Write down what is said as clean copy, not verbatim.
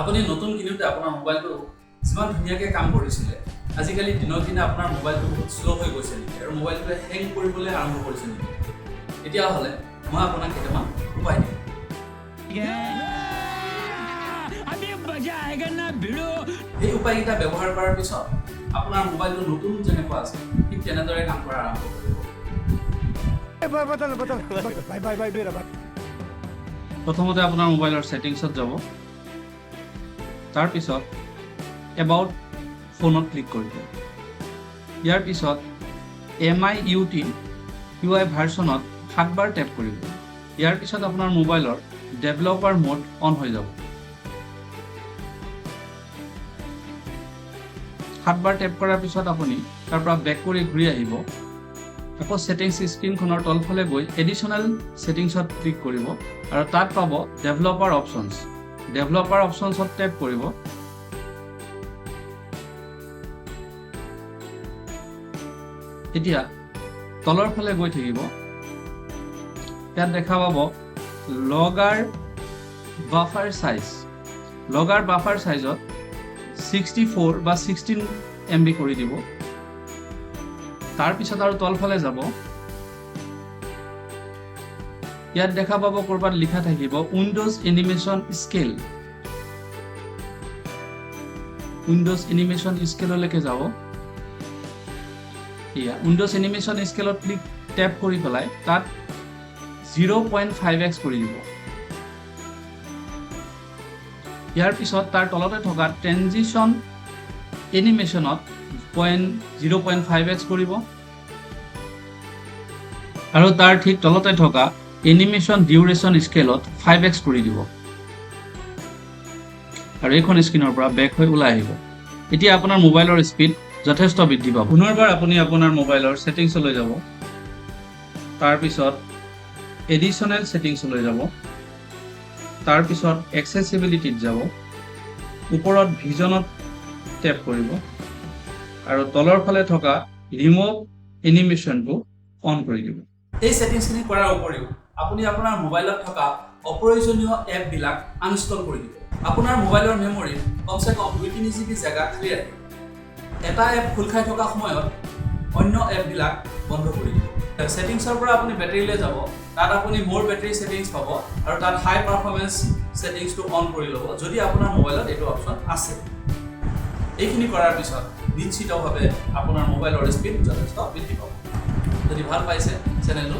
আপুনি নতুন কিনোতে আপোনাৰ মোবাইলটো যিমান ধুনীয়াকৈ কাম কৰিছিলে, আজিকালি দিনক দিনে আপোনাৰ মোবাইলটো বহুত শ্ল' হৈ গৈছে নেকি আৰু মোবাইলটোৱে হেং কৰিবলৈ আৰম্ভ কৰিছে নেকি? তেতিয়াহ'লে মই আপোনাক কেইটামান উপায় দিম। अभी मजा आएगा ना भिड़ो। সেই উপায়কেইটা ব্যৱহাৰ কৰাৰ পিছত আপোনাৰ মোবাইলটো নতুন যেনেকুৱা আছে, ঠিক তেনেদৰে কাম কৰা আৰম্ভ কৰিব। भाई, बता बता भाई, भाई, भाई मेरा भाई। প্ৰথমতে আপোনাৰ মোবাইলৰ ছেটিংছত যাব। তাৰপিছত এবাউট ফোনত ক্লিক কৰিব। ইয়াৰ পিছত এমআই ইউ আই ভাৰ্চনত সাতবাৰ টেপ কৰিব। ইয়াৰ পিছত আপোনাৰ মোবাইলৰ ডেভেলপাৰ মোড অন হৈ যাব। সাতবাৰ টেপ কৰাৰ পিছত আপুনি তাৰ পৰা বেক কৰি ঘূৰি আহিব। আকৌ ছেটিংছ স্ক্ৰীণখনৰ তলফালে গৈ এডিশ্যনেল ছেটিংছত ক্লিক কৰিব আৰু তাত পাব ডেভেলপাৰ অপশ্যনছ। ডেভেলপাৰ অপশ্যনছত টেপ কৰিব। এতিয়া তলৰ ফালে গৈ থাকিব। ইয়াত দেখা পাব লগাৰ বাফাৰ চাইজ। লগাৰ বাফাৰ চাইজত 64 বা 16 MB কৰি দিব। তাৰপিছত আৰু তলফালে যাব। ইয়াত দেখা পাব ক'ৰবাত লিখা থাকিব Windows animation scale. Windows animation স্কেললৈকে যাব। এয়া উইণ্ড'জ এনিমেশ্যন স্কেলত টেপ কৰি পেলাই তাত 0.5x কৰি দিব। ইয়াৰ পিছত তাৰ তলতে থকা ট্ৰেনজিশ্যন এনিমেশ্যনত 0.5x কৰিব আৰু তাৰ ঠিক তলতে থকা এনিমেশ্যন ডিউৰেশ্যন স্কেলত 5x কৰি দিব আৰু এইখন স্ক্ৰীণৰ পৰা বেক হৈ ওলাই আহিব। এতিয়া আপোনাৰ মোবাইলৰ স্পীড যথেষ্ট বৃদ্ধি পাব। পুনৰবাৰ আপুনি আপোনাৰ মোবাইলৰ ছেটিংছলৈ যাব। তাৰপিছত এডিশ্যনেল ছেটিংছলৈ যাব। তাৰপিছত এক্সেচিবিলিটিত যাব। ওপৰত ভিজনত টেপ কৰিব আৰু তলৰ ফালে থকা ৰিম'ভ এনিমেশ্যনটো অন কৰি দিব। এই ছেটিংছখিনি কৰাৰ উপৰিও আপুনি আপোনাৰ মোবাইলত থকা অপ্ৰয়োজনীয় এপবিলাক আনইনষ্টল কৰি দিব। আপোনাৰ মোবাইলৰ মেমৰিত কমচে কম 2-3 জিবি জেগা খালী ৰাখিব। এটা এপ খোল খাই থকা সময়ত অন্য এপবিলাক বন্ধ কৰি দিব। ছেটিংছৰ পৰা আপুনি বেটেৰীলৈ যাব। তাত আপুনি মোৰ বেটেৰী ছেটিংছ পাব আৰু তাত হাই পাৰফৰ্মেঞ্চ ছেটিংছটো অন কৰি ল'ব, যদি আপোনাৰ মোবাইলত এইটো অপশ্যন আছে। এইখিনি কৰাৰ পিছত নিশ্চিতভাৱে আপোনাৰ মোবাইলৰ স্পীড যথেষ্ট বৃদ্ধি পাব। যদি ভাল পাইছে, চেনেলটো